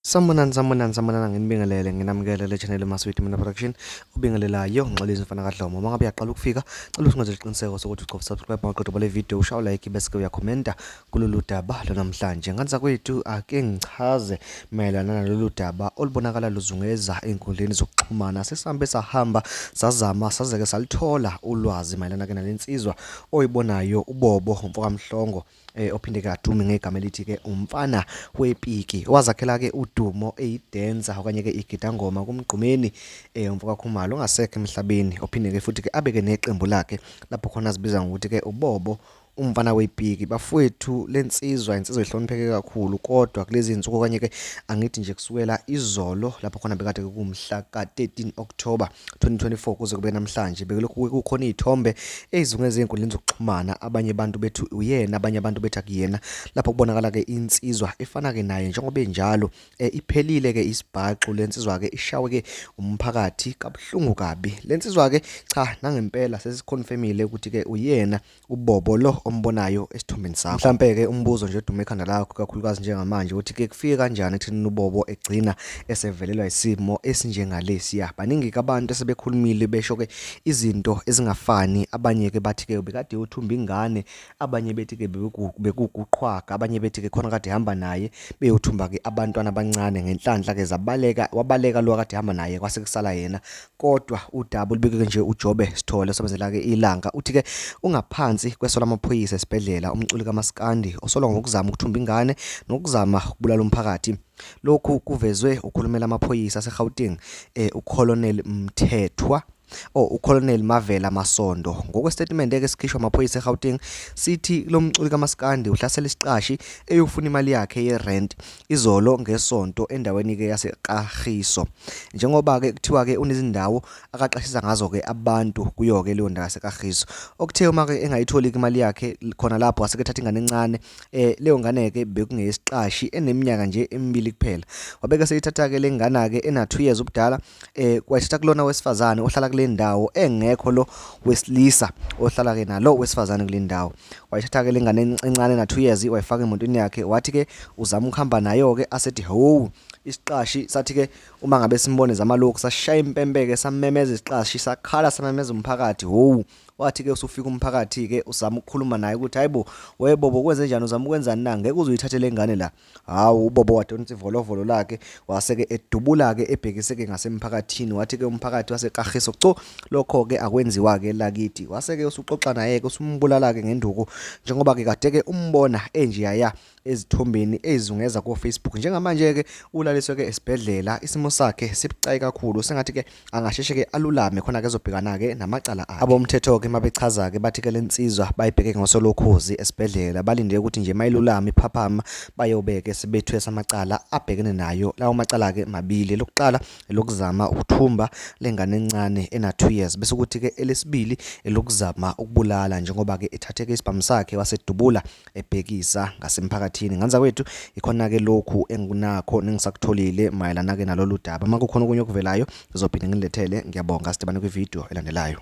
Sanibonani, sanibonani, sanibonani, nginibingelele, nginamukele le channel Maswiti Mina Production, ubingelelayo ngixolisa mfana kaDlomo. Uma ngabe uyaqala ukufika, cela usingenze isiqiniseko sokuthi ucofa subscribe mawuqeda ubale video, ushaye like bese ke uyakhomenta kulolu daba lwanamhlanje. Ngane zakwethu, ake ngichaze mayelana nalolu daba olubonakala luzungeza ey'nkundleni zokuxhumana. Sesihambe sahamba sazama sazeke salithola ulwazi mayelana ke nalensizwa oyibonayo uBobo umfokaMhlongo. Ophinde ke adume ngegama elithi ke umfana wepiki, owazakhela ke udumo eyidancer okanye ke igidangoma kuMgqumeni, umfoka Khumalo ongasekho emhlabeni, ophinde ke futhi ke abeke neqembu lakhe lapho khona azibiza ngokuthi ke uBobo umfana wepiki. Bafowethu, lensizwa insizwa ihlonipheke kakhulu, kodwa kulezi insuku okanye ke angithi nje kusukela izolo lapho khona bekade kumhla ka-13 October 2024 kuze kube namhlanje, bekulokhu kukhona iy'thombe ey'zungeze ey'nkundleni zokuxhumana, abanye abantu bethi uyena, abanye abantu bethi akuyena, lapho kubonakala-ke insizwa efana-ke naye njengoba enjalo. Iphelile-ke isibhaxu le nsizwa-ke, ishawe-ke umphakathi kabuhlungu kabi le nsizwa-ke. Cha, nangempela sesikhonfemile ukuthi-ke uyena uBobo lo ombonayo esithombeni sakho. Mhlampe-ke umbuzo nje odume ekhanda lakho kakhulukazi njengamanje ukuthi ke kufike kanjani ekuthenini uBobo egcina esevelelwa isimo esinjengalesiya. Baningi-ke abantu asebekhulumile besho-ke izinto ezingafani, abanye-ke bathi-ke ubekade uthumba ingane, abanye bethi-ke bekuwukuqhwaga, abanye bethi-ke khona kade ehamba naye beyothumba-ke abantwana abancane, ngenhlanhla-ke zabaleka, wabaleka lo akade ehamba naye kwase kusala yena. Kodwa udaba olubikeke nje uJobe Sithole osebenzela-ke iLanga, uthi-ke ungaphansi kweso lamaphoyisa esibhedlela umculi kamaskandi osolwa ngokuzama ukuthumba ingane nokuzama ukubulala umphakathi. Lokhu kuvezwe ukhulumela amaphoyisa aseGauteng, uColonel Mthethwa, oh, uColonel Mavela Masondo. Ngokwesitatimende-ke esikhishwa amaphoyisa eGauteng, sithi lo mculi kamaskandi uhlasela isiqashi eyofuna imali yakhe ye-rent izolo ngeSonto endaweni-ke yaseKagiso. Njengoba-ke kuthiwa-ke unezindawo akaqashisa ngazo-ke abantu kuyo-ke leyo ndawo yaseKagiso. Okuthe uma-ke engayitholi-ke imali yakhe khona lapho, wase-ke ethatha ingane encane, leyo ngane-ke bekungeyesiqashi eneminyaka nje emibili kuphela. Wabeke eseyithatha-ke le ngane-ke ena-2 years ubudala, wayithatha kulona wesifazane ohlala kule ndawo, engekho lo wesilisa ohlala-ke nalo wesifazane kule ndawo. Wayithatha-ke le ngane encane ena-2 years, wayifaka emotweni yakhe, wathi-ke uzama ukuhamba nayo-ke, asethi hawu, isiqashi sathi-ke uma ngabe simbone zama lokhu, sashaya impempe-ke, samemeza isiqashi, sakhala samemeza umphakathi, hhowu. Wathi-ke usufika umphakathi-ke uzama ukukhuluma naye ukuthi hayibo webobo kwenze njani, uzama ukwenzani na, ngeke uze uyithathe le ngane la. Hawu, uBobo wadonsa ivolovolo lakhe wase-ke edubula-ke ebhekise-ke ngasemphakathini, wathi-ke umphakathi waseKagiso cho, lokho-ke akwenziwa-ke lakithi. Wase-ke usuxoxa naye-ke usumbulala-ke ngenduku njengoba-ke kade-ke umbona enjeyaya ezithombeni ezizungeza ko-Facebook. Njengamanje-ke ulaliswe-ke esibhedlela, isimo sakhe sibucayi kakhulu, sengathi-ke angasheshe-ke alulame khona-ke ezobhekana-ke namacala akhe. Abomthetho-ke mabechaza-ke bathi-ke le nsizwa bayibheke ngoso lokhozi esibhedlela, balinde ukuthi nje mayilulama iphaphama bayobeke sebethwesa amacala abhekene nayo. Lawo macala-ke mabili, elokuqala elokuzama ukuthumba lengane encane ena-2 years, bese kuthi-ke elesibili elokuzama ukubulala njengoba-ke ethatheke isibhamu sakhe wasedubula ebhekisa ngasemphakathini. Ngane zakwethu, ikhona-ke lokhu engikunakho nengisakutholile mayelana-ke nalolu daba. Uma kukhona okunye okuvelayo ngizophinde ngilethele. Ngiyabonga, sidibane kwividiyo elandelayo.